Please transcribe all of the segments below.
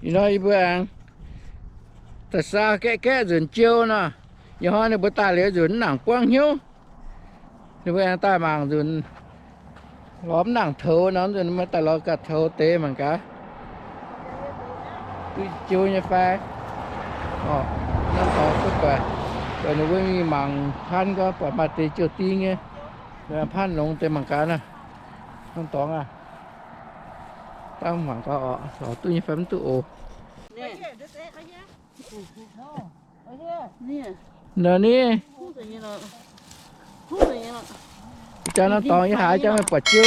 Ih hnoi yie mbuo aengx daaih saa gaeqv gaeqv nzunc jiou nor, ih hnoi ninh mbuo daaih liuz nzunc mv nangc buangv hnyouv. Ninh mbuo aengx daaih mangc nzunc lorz mv nangc toux nor, nzunc ninh mbuo daaih lorz ganh toux deix mangc gaax. Duqv jiou nyei fai? Orqc, norm dorngx duqv buatc, buatc ninh mbuo mingh mangc pan gorngv buatc maaih deix jiou ding nyei. Pan longx deix mangc gaax naaiv. Norm dorngx aac, dangh mangc gaax orqc, lorz duqv nyei fai mv duqv oc. Nor ni, ih jaax norm dorngx yie haiz jang meih buatc jiou.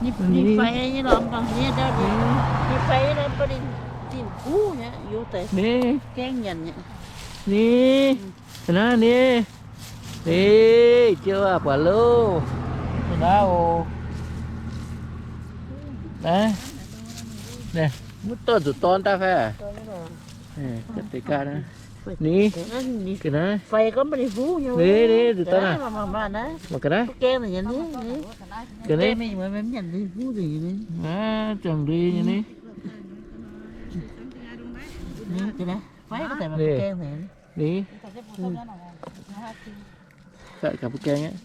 Ni, ni, naaiv ni, ni, jiou aac, buatc loh. Naaiv oc. Naaiv, mv dorh nzuqc dorn daaih fai? Ni, ni, zuqc dorn aac. Mangc gaax naaiv. Ga'naaiv, ziangh ndui nyei ni. Ni, ga'naaiv, buv gaeng aqv.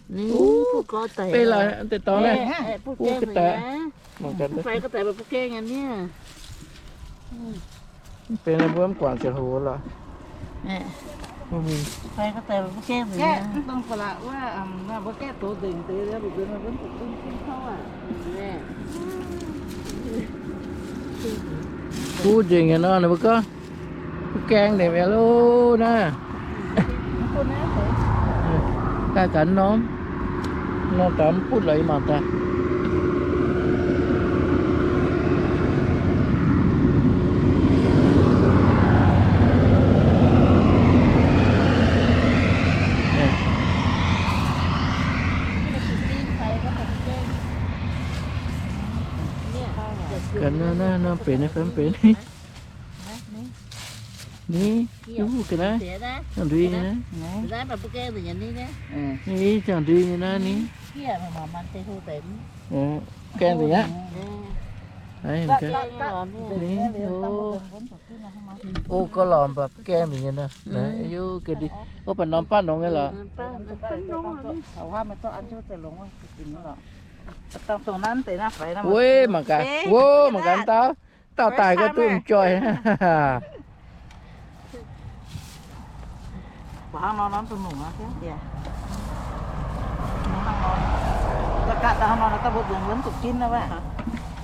Beiv laaix deix dorngx naaiv, buv ga'daic. Mangc gaax, mv benx mbuo mv guangc ziangh hoc lorqc. Buv nzengc nyei nor, ninh mbuo gorngv buv gaeng nzengc mi'aqv loh naaiv. Daaih gaax norm, norm gaax mv butv lorqc, yie mangc daaih. Ga'naaiv, naaiv norm benx naaiv fai mv benx? Ni, duqv ga'naaiv, ziangh ndui nyei naaiv. Ni, ziangh ndui nyei naaiv ni. Gaeng nzengc aqv. O, gauh lormc mv baac gaeng nzengc nyei naaiv. Wuov baac norm baav nongx nyei lorqc. Wuov, mangc gaax, wuov, mangc gaax, dauh daaih gauh duqv m'joih.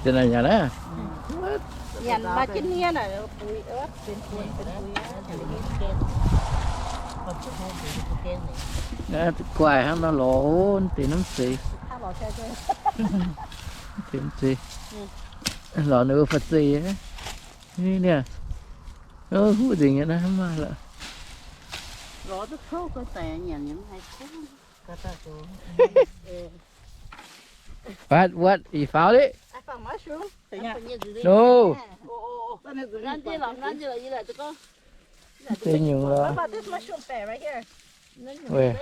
Zanc naaiv nyanc naaiv. Guaih hnangv nor lorz deix norm zeiz. Deix norm zeiz. Lorz ninh mbuo faah zeiz. Ni, huv nzengc nyei naaiv, mv maaih lorqc. But what, you found it? No. Deix nyungc lorqc. Wait.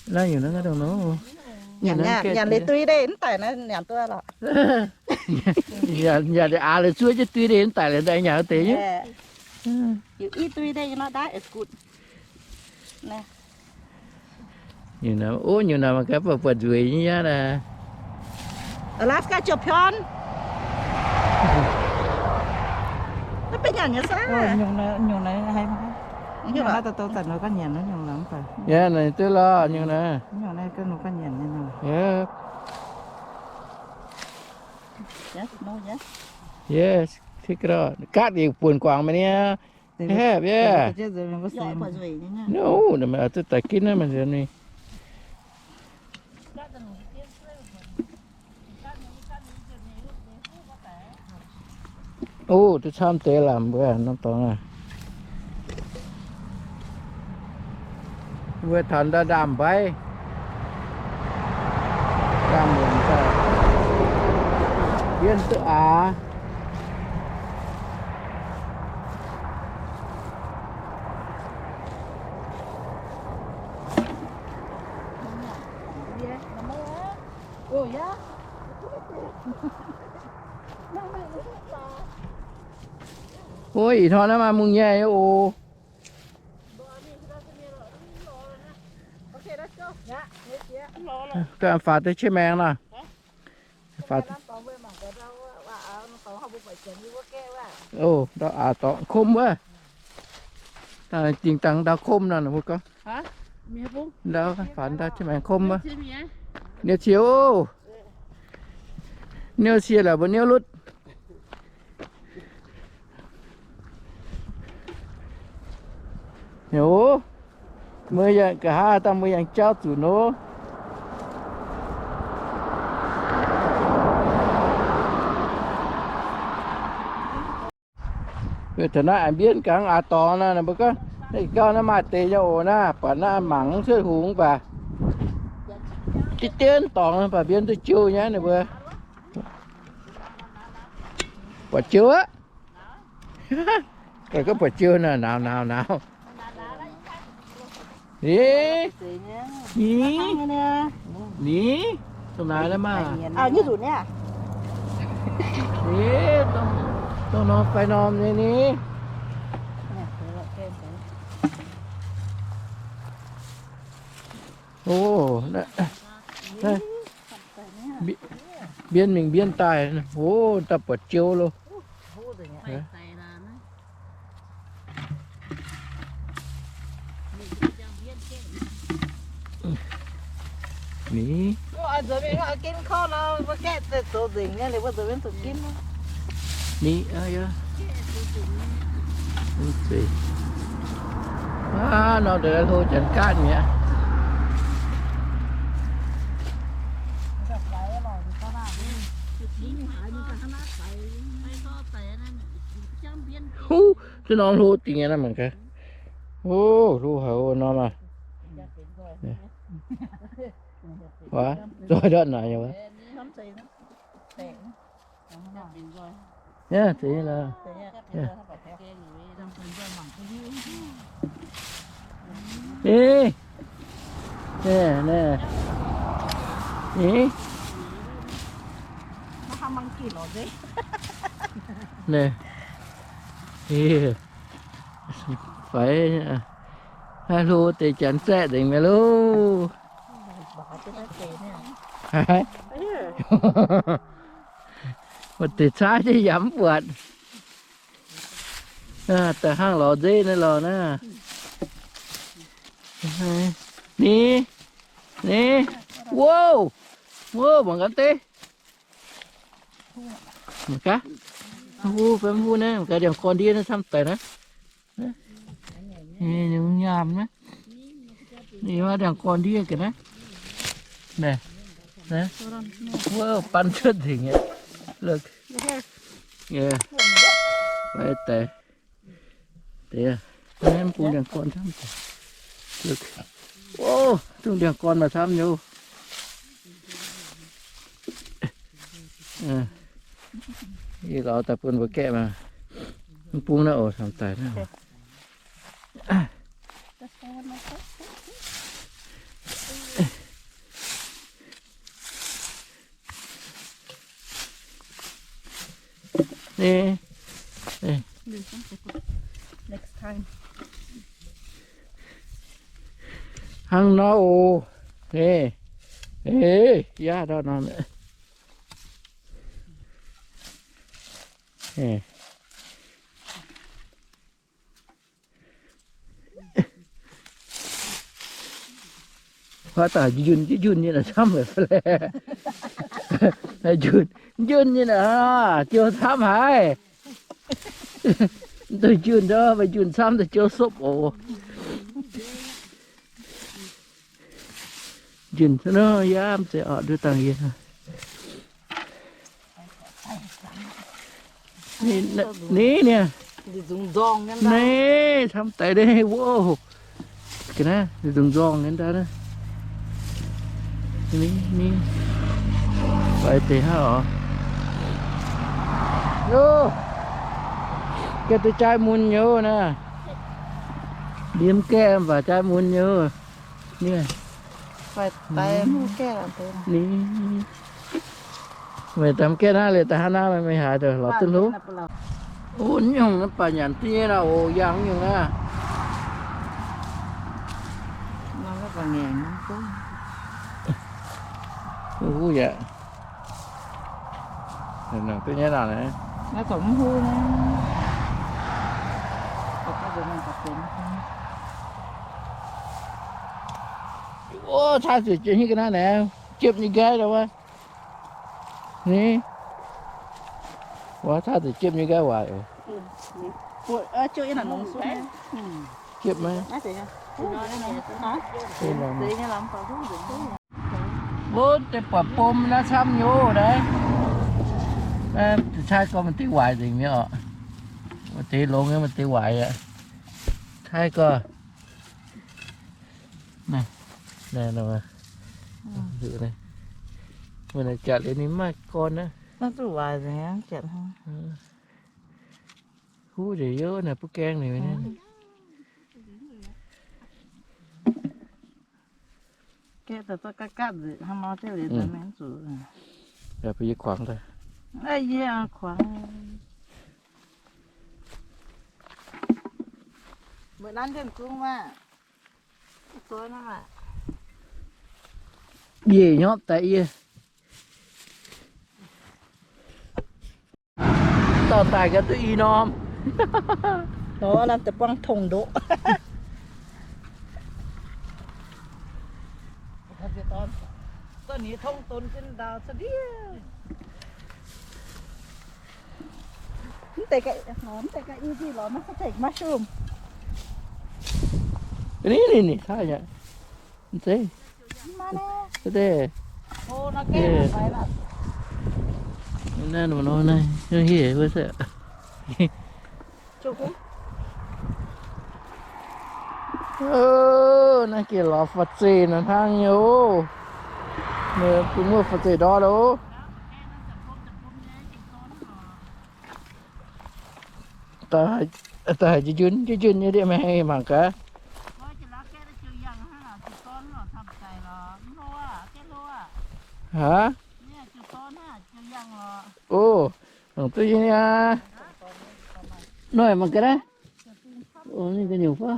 Naaiv nyungc naaiv dongh nor. Nyanc, nyanc, nyanc liuz dui deix mv daic naaiv nyanc duqv lorqc. Nyanc, nyanc aax leiz zuov jienv dui deix mv daic leiz nyanc deix nyungc. Nyungc naaiv, o, nyungc naaiv mangc gaax buatc buatc nzueic nyei aqv naaiv. Alaska champion. Naaiv benx nyanc nyei saah? Nyungc naaiv, nyungc naaiv, yaac naaic duqv lorqc nyungc naaiv. Yaac. Yes, take it out. Gaatv yie buonc guangc mingh niaa. Have, yeah. No, naaiv maaih duqv daaih ginv naaiv maaih nzunc mingh. O, duqv camv deix lamz mbuo norm dorngx aac. Mbuo taux ndaaih ndaamv-mbaiv, ndaamv-mbuonc daaih, yienh duqv aax. Ov, ih hnoi naaiv maaih mungh nyei oc. Ganh faaux deix qiex maengx nor. Faaux. Ov, ndau aav dorngx komv wuov. Dingh dangx ndau komv nor, mbuo gorngv. Ndau faaux ndau qiex maengx komv wuov. Niouh cie oc. Niouh cie la'buo niouh lutv. Hnyouv, mbuo yangh nqa'haav dangh mbuo yangh jauv zuqc nor. Taux naaiv mbienv gangx aav dorngx naaic, mbuo gorngv, gauh naaiv maaih deix nyei oc naaiv, buatc naaiv mangc cuotv hungx baac, deix deix dorngx baac mbienv duqv jiu nyei ninh mbuo. Buatc jiu aqv. Gorngv buatc jiu naaic, nauz nauz nauz. Ni, ni, ni, dongh naaiv maah. Ni, dongh norm fai norm nyei ni. Ov, mbienv mingh mbienv daaih, ov, daaih buatc jiu loh. Ni, ni, aav, nor ndongc hlo janx gaatv mi'aqv. Huv, zuov norm hlo dingc nyei naaiv mangc gaax. Ov, hlo haic oc norm aac. Waac, zoih ndortv naaic nyei wuov. Yaac zeiz lorqc. Ni, ni, ni, ni, faix, hlo deix janx zaeqv nzengc mi'aqv loh. Maaih deix caaiv jienv yaac mv buatc. Daaih hnangv lorz nzeiv naaiv lorz naaiv. Ni, ni, wuov, wuov, mangc gaax deix. Mangc gaax, huv fai mv huv naaiv, mangc gaax ndiangx-gorn ndiev naaiv camv daic naaiv. Nyungc nyaam naaiv. Ni, maaih ndiangx-gorn ndiev ga'naaiv. Naaiv, naaiv, wuov, ban cuotv nzengc nyei. Look. Fai daic. Deix, mv bung ndiangx-gorn camv. Look. Ov, zungv ndiangx-gorn maaih camv nyei. Yie lorz daaih bun mbuo gaeqv maah. Mv bung naaiv oc, camv daic naaiv. Ni, ni. Next time. Hnangv nor oc. Ni, ni, yaac ndau nor. Ni. Huaav daaih njunh, njunh nyei naaic camv haic fai laeh. Njunh, njunh nyei naaic, jiou camv haic. Duqv njunh ndau, maiv njunh camv daaih jiou sopv oc. Njunh nor, yaac mv zeiz orqc, nduov dangh yie. Ni, ni, ni. Ni, camv daic ni, wuov. Ga'naaiv nzungh nzorng nyei ndau naaiv. Ni, ni. Faix deix hnangv oc. Yo. Gaeqv duqv jaaiv mun nyei naaiv. Liemh gaeqv mv baac jaaiv mun nyei. Ni. Faix deix mv gaeqv. Ni. Meih daaih mv gaengh naaiv liuz daaih hnangv naaiv, meih haaix deix lorz duqv hlo. O, nyungc naaiv baac nyanc duqv nyei naaiv, o, yangh nyungc naaiv. Huv yaac. Nangc duqv nyei naaic. O, caa ziouc jiex hingh ga'naaiv naaiv, jiepv nyei nqaiv wuov. Ni, wuov caa ziouc jiepv nyei nqaiv waaic oc. Jiepv maiv? Wuov deix buatc bom naaiv camv nyei oc naaiv. Cai gorx maaih deix waaic nzengc nyei oc. Maaih deix longx nyei, maaih deix waaic aqv. Cai gorx. Naaiv, naaiv, naaiv, naaiv, jatc liuz ninh maiv maaih gorn aqv. Huv nzengc yie naaic butv gaeng ninh. Yaac bun yie kuangx daaih. Mbuo nanv jienv zungv maah. Njiec hnyopv daaih yie. Dauh daaih gaax duqv i norm. Nor, naaiv deix buangv tongx ndoqv. Mv deix, mv deix ga'naaiv mushroom. Ninh, ninh, ninh, cai yaac. Mv zeiz. Mv deix. Naaiv nor naaiv, naaiv hiev wuov se. Naaiv gengh lorz faah zeih naaiv hnangv nyei oc. Meih bun muoz faah zeih ndortv oc. Daaih haiz njunc njunc nyei ndiev maiv haih mangc gaax. Aav? O, nongc duqv nyei aqv. Noic mangc gaax naaiv. O, ninh ga'nyungc fai.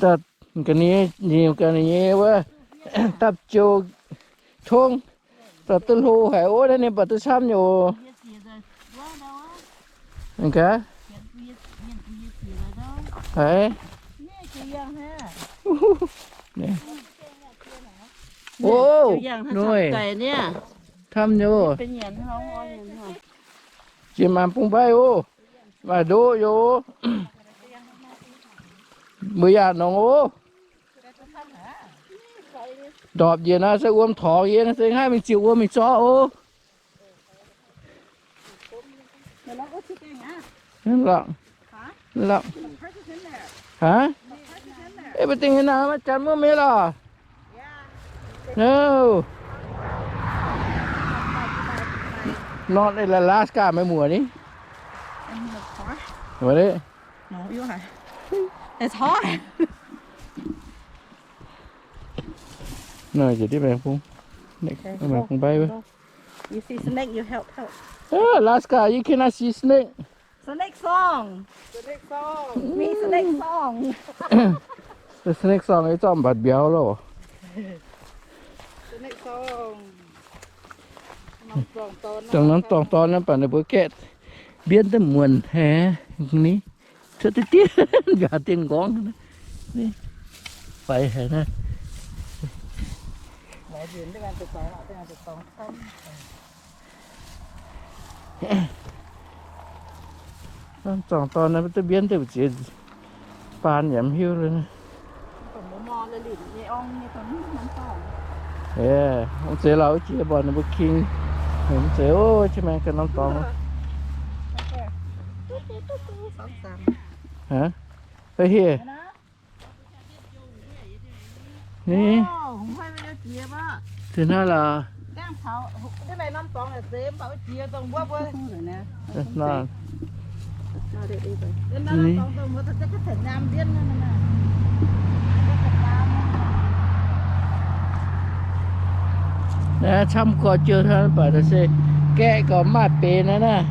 Daaih ga'nyungc ga'nyungc nyei wuov, dapv jiouc tongv, daaih duqv hlo haic ov, naaiv ninh mbuo duqv camv nyei oc. Gaax. Haiz. O, noic. Camv nyei oc. Jiex maanc bung mbaiv oc. Maaih ndoqv yoc. Mbuo yaac nongx oc. Ndorpc njiec naaiv se wuom torngx yie se haih mingh ziouc wuom mingh zorqv oc. Hnangv. Hnangv. Hnangv. Everything in there, maiv janx muov mienh lorqc. No. Not in Alaska, maiv muoc ni. What it? No, you are. It's hot. Nor, jiex diqv maengx bung. Maengx bung mbaiv wuov. You see snake, you help, help. Yeah, Alaska, you cannot see snake. Snake song. Snake song. Me snake song. The snake song, it's all about biaux loh. Snake song. Dongh norm dorngx dorn naaiv, baac ninh mbuo gaeqv mbienv duqv muonc haic ni. Cuotv deix dien, nqa'haav dien nqorngv ni. Faix haic naaiv. Norm dorngx dorn naaiv duqv mbienv duqv ziex baan yaac mv hiuv le. Ong zeiz lauh wuov jiex mbuox ninh mbuo king. Mv zeiz, o, qiex maengx ganh norm dorngx. Haaix, hiev. Ni. Zinh hnangv lorqc. Ni. Naaiv camv gorx jiou hnangv, baac se gaeqv gorx maaih benx naaiv naaiv.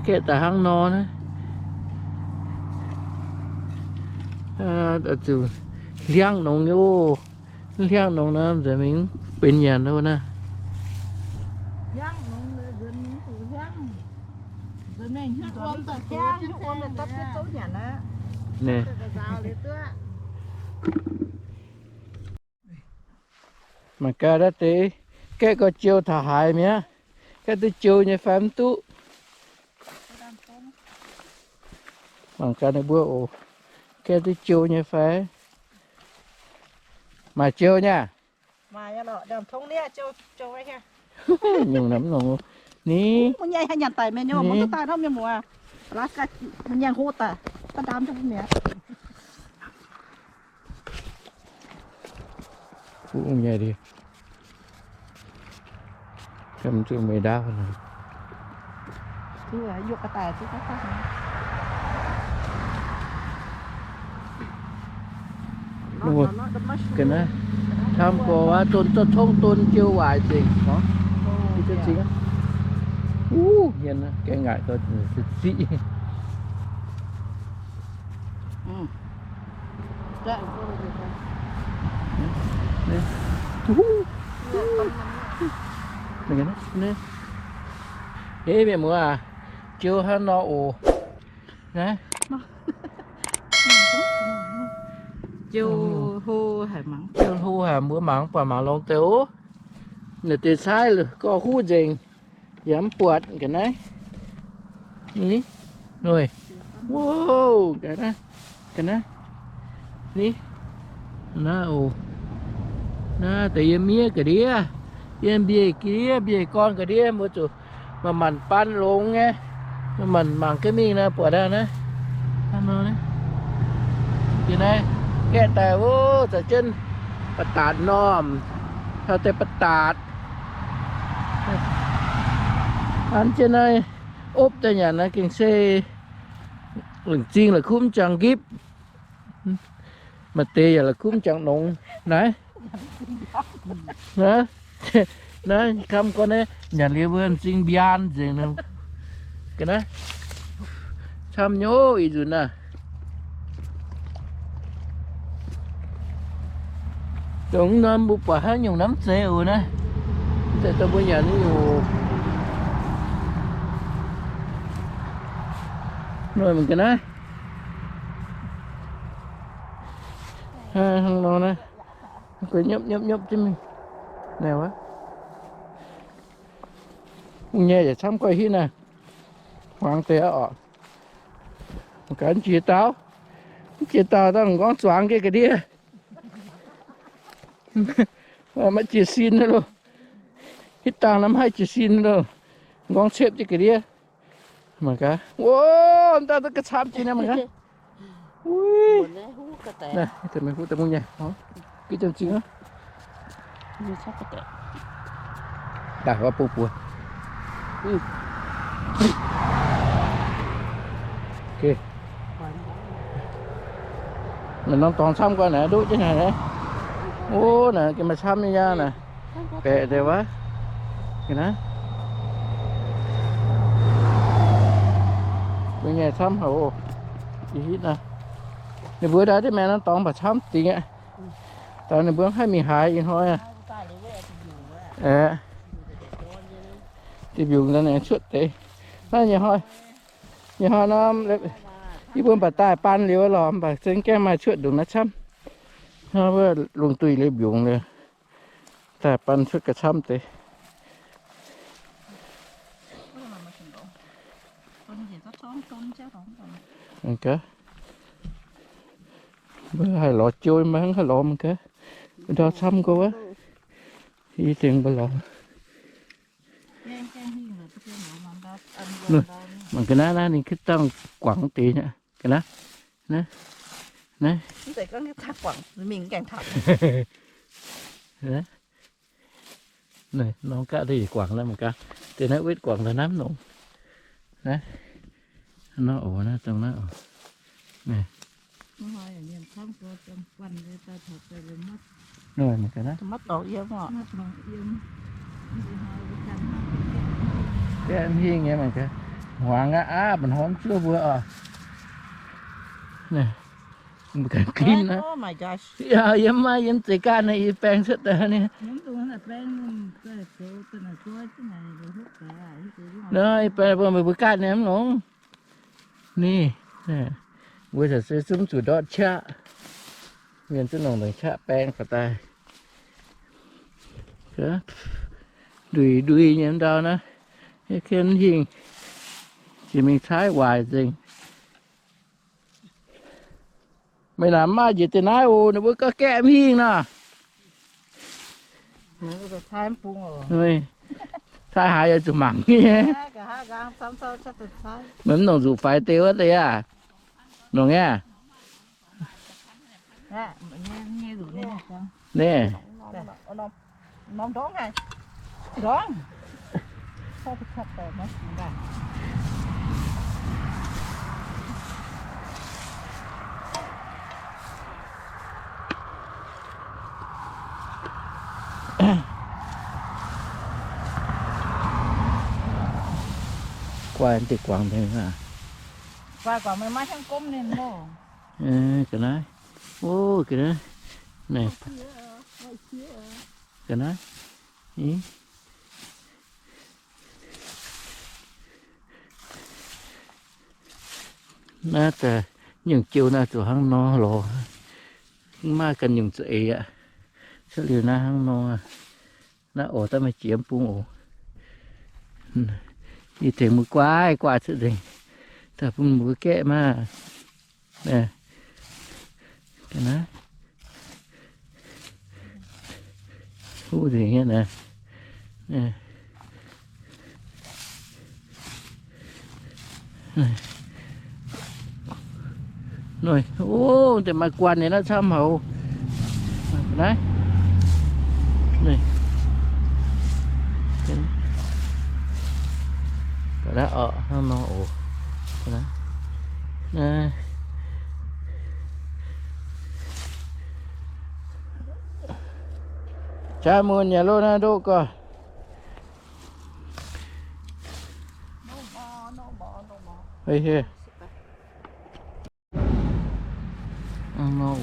Gaeqv daaih hnangv nor naaiv. Zuqc hliangv nongx nyei oc. Hliangv nongx naaiv nzengc mingh benx nyanc oc naaiv. Mangc gaax naaiv deix gaeqv gorx jiou taux haaix mi'aqv. Gaeqv duqv jiou nyei fai mv duqv? Mangc gaax ninh mbuo oc. Gaeqv duqv jiou nyei fai? Maaih jiou nyei? Nyungc namv nongx ni. Kuv nyei di. Ganh zuqc meih ndaauv. Ga'naaiv camv gorx waac, don, don, tongv don jiou waaic nzengc. Wuov, hmien gaengh ngaaic gau, ziqv. Eix, mienh muoz aac, jiou hnangv nor oc. Naaiv jiou hlo haic, jiou hlo haic, mbuo mangc buatc mangc longx deix oc. Naaiv deix caaiv gorx huv nzengc, yaac mv buatc ga'naaiv. Ni, ga'naaiv, ga'naaiv, ni, naaiv oc. Naaiv deix yiem miev ga'ndiev, yiem mbieic ga'ndiev, mbieic gorn ga'ndiev, mbuo zuqc manc-manc ban longx nyei, manc-manc mangc gaax mingh naaiv buatc aqv naaiv. Hnangv nor naaiv, gaeqv daaih, o, za'gengh ba'datc normh, taux deix ba'datc. An jienv naaiv opv daaih nyanc naaiv gengh se lengc zingh la'kuqv mv jangx nqipv. Maaih deix yaac la'kuqv mv jangx nongx. Naaiv, naaiv, naaiv camv gorx naaiv nyanc liuz mbuo m'zing mbiaan nzengc. Ga'naaiv camv nyei oc, ih nzunc naaiv. Dongh norm mbuo buatc haaix nyungc namv zeiz oc naaiv. Mv zeiz dongh mbuo nyanc nyungc. Noic mangc ga'naaiv. Hnangv nor naaiv, nyopv nyopv nyopv jienv mingh. Naaiv wuov, nyei yaac camv goiv hitv naaiv. Hmuangx deix aqv oc. Mangc gaax, mv jiex dauh, mv jiex dauh dangh m'nqorngv zuangx jienv ga'ndiev. Maiv jiez sin loh. Hitv dangh naaiv maiv haih jiez sin loh. M'nqorngv cepv jienv ga'ndiev. Mangc gaax, o, m'daaih duqv ga'camv jiex naaiv mangc gaax. Uix, meih huv daaih mungv nyei, gitv jienv zingh aqv. Daaih wuov bung buoz. Naaiv norm dorngx camv gorx naaiv, nduqv jienv haic naaiv. O, naaiv gengh maaih camv nyei aqv naaiv. Baeqc deix wuov. Ga'naaiv, mbuo nyei camv haic oc. Ninh mbuo ndau deix maengx norm dorngx mbaac camv dingc aqv. Daaih ninh mbuo mv haih mingh haaix ih hnoi aqv. Aeqv, diuh mbiungc daaih aengx cuotv deix. Naaiv nyei hnoi, nyei hnoi norm, yie mbuo mbaac daaih baan liuz lorqc, mv baac za'gengh maaih cuotv ndongc naaiv camv. Hnangv wuov lungh duih liuz mbiungc liuz, daaih baan cuotv ga'camv deix. Gaax, mbuo haih lorz jiou, maiv haih lorz mangc gaax. Ndau camv gorx wuov, yie dingc mbuo lorz. Mangc ga'naaiv naaiv ninh kutv dangh guangc deix aqv. Ga'naaiv, naaiv, naaiv. Naaiv, norm gaav deix guangc naaiv mangc gaax. Deix naaiv wetv guangc daaih naaiv nongx. Naaiv, nor oc, naaiv dongh naaiv oc. Gaeqv hingh nyei mangc gaax, hmuangx aqv, aav, mv hormx zuov mbuo oc. Mbuo ganh glimv aqv. Yiem maiv yiem zeix ganh naaiv, yie baeng cuotv daaih ni. Naaiv yie baeng bun meih mbuo ganh nyei mv longx. Ni, mbuo se zungv zuqc ndortv qaqv. Mienh zungv longc ndongc qaqv baeng ga'daaih. Ndui ndui nyei ndau naaiv, hietv hingh, jiex mingh caaiv waaic nzengc. Meih naaic maaih njiec deix naaiv oc, ninh mbuo gorngv gaeqv mv hingh nor. Caaiv haaix yaac zuqc mangc nyei. Meih mv nongc nzuqc faix deix wuov deix aqv. Nongc nyei. Ni. Guai deix guangc deix aqv. Guai guangc meih maiv hiuv gomv ninh loh. Ga'naaiv. O, ga'naaiv. Naaiv. Ga'naaiv. Naaiv daaih nyungc jiou naaiv zuqc hnangv nor lorz. Mv maaih ganh nyungc za'eix aqv. Cuotv liuz naaiv hnangv nor. Naaiv oc, daaih maaih jiex mv bung oc. Yie tengx mbuo guai guai cuotv nzengc, daaih bun mbuo gaeqv maah. Huv nzengc nyei naaiv. Ov, deix maaih guanh nyei naaiv camv haic. Naaiv. Naaiv oc, hnangv nor oc. Jaax mun yaac loz naaiv ndoqv gorx. Hnangv nor oc.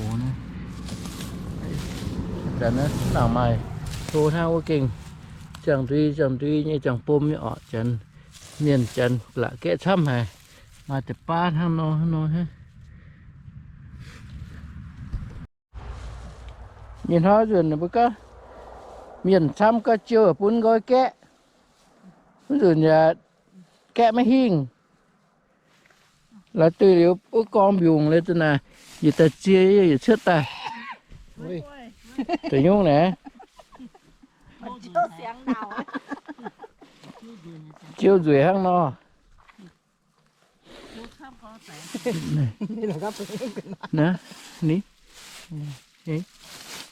Janx naaiv nangc maaih hlo hnangv wuov gengh, ziangh ndui ziangh ndui nyei ziangh bom nyei orqc. Janx, mienh janx ba'laqc gaeqv camv haic. Maaih deix baav hnangv nor hnangv nor hnangv. Nyei hnoi nzunc ninh mbuo gorngv mienh camv gorngv jiou bun nqoi gaeqv, mv nzunc yaac gaeqv maiv hingh. Laaix duih liuz wuov gorngv mbiungc liuz za'naaic, yietc daaih zie yietc cuotv daaih. Da'nyungc naaiv, jiou nzueic hnangv nor. Naaiv, ni,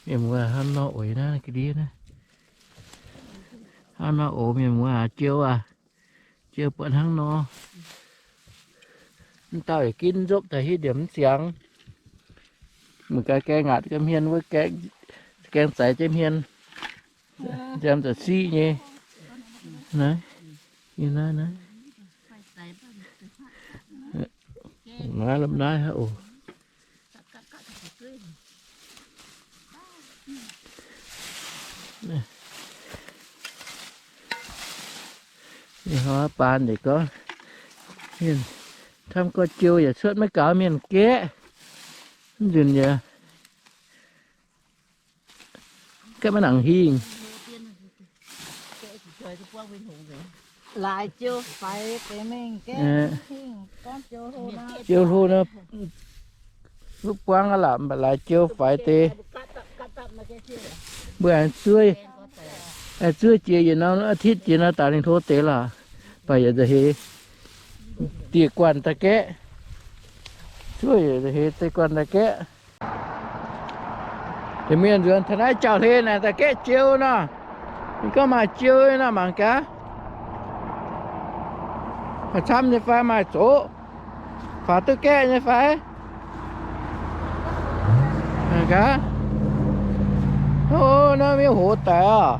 mienh muoz hnangv nor oc naaiv, ga'ndiev naaiv. Hnangv nor oc mienh muoz aac, jiou aac, jiou buatc hnangv nor. Mv dauh yaac ginv nzopv daaih hitv ndiemc mv ziangx. Mangc gaax gaeng ngaatc ga'hmien wuov, gaeng zaiz jienv hmien, nziaamv za'siqv nyei. Naaiv, naaiv, naaiv, naaiv, naaiv oc. Ninh hnoi baan deix gorngv, mienh camv gorngv jiou yaac cuotv maiv gaux mienh gaeqv. Mv nzunc yaac gaeqv maiv nangc hingh. Laaix jiou faix deix mingh gaeqv hingh, gorngv jiou hlo nor, wuov buangv aqv laaix jiou faix deix. Mbuo aengx zuov, aengx zuov jiex yietc norm อาทิตย์ jiex nor daaih lingh hlo deix lorqc. Baac yietc nza'heix dieh guanh daaih gaeqv. Zuov yietc nza'heix dieh guanh daaih gaeqv. Deix mienh nzuonx taux naaiv jauv hlen naaic daaih gaeqv jiou nor. Ninh gorngv maaih jiou nor mangc gaax. Maaih camv nyei fai maaih zoqc? Faaux duqv gaeqv nyei fai? Gaax, o, naaiv miev hoz daic aqv.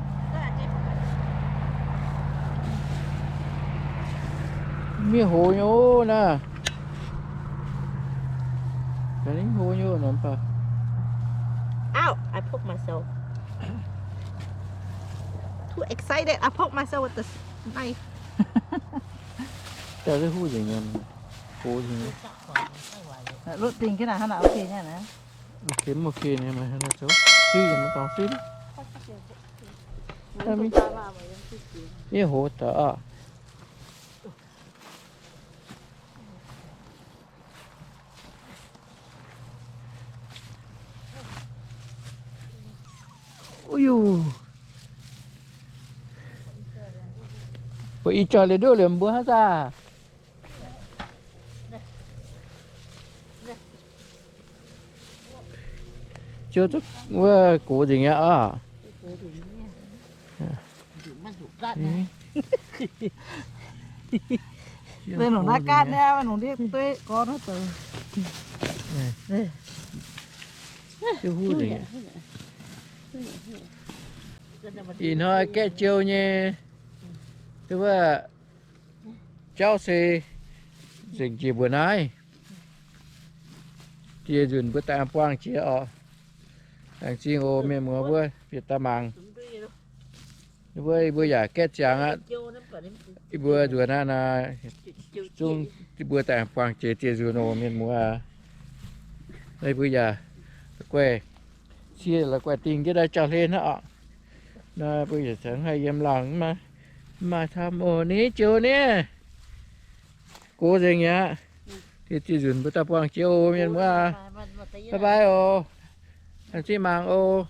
Miev hoz nyei o naaiv. Gaax, miev hoz nyei o naaiv baac. Ow! I poke myself. Too excited. I poke myself with the knife. Daaih huv nzengc nyei, gox nzengc nyei. Lutv dingh jienv naaic hnangv naaic, ok nyei naaic. Ok, mv ok nyei, maiv zoux, suiv yaac maiv dorngx suiv. Miev hoz daic aqv. Uiuh, mbuo i jauv liuz nduqv liemh mbuo hnangv zaah. Ziouv duqv wuov gox nzengc aqv oc. Maiv longc naaiv gaatv niaa, maiv longc ndiev dueiv gorn wuov deix. Ih hnoi gaeqv jiou nyei, wuov jauv se nzengc jiex mbuo naaiv. Dieh nzunc mbuo daaih buangh jiex oc. Laengz zingh oc mienh muoz mbuo bieqc daaih mangc. Mbuo, mbuo yaac gaeqv ziangx aqv. Mbuo nzuonx aqv naaic, zungv mbuo daaih buangh jiex dieh nzunc oc mienh muoz. Naaiv mbuo yaac la'guaih cie la'guaih dingh jienv naaiv jauv-hlen hnangv oc. Naaiv mbuo yaac cingx haih yiem laangh mv maaih camv oc. Ninh joux ninh gox nzengc mi'aqv. Dieh nzunc mbuo daaih buangh jiex oc mienh muoz. Bye bye oc. Laengz zingh mangc oc.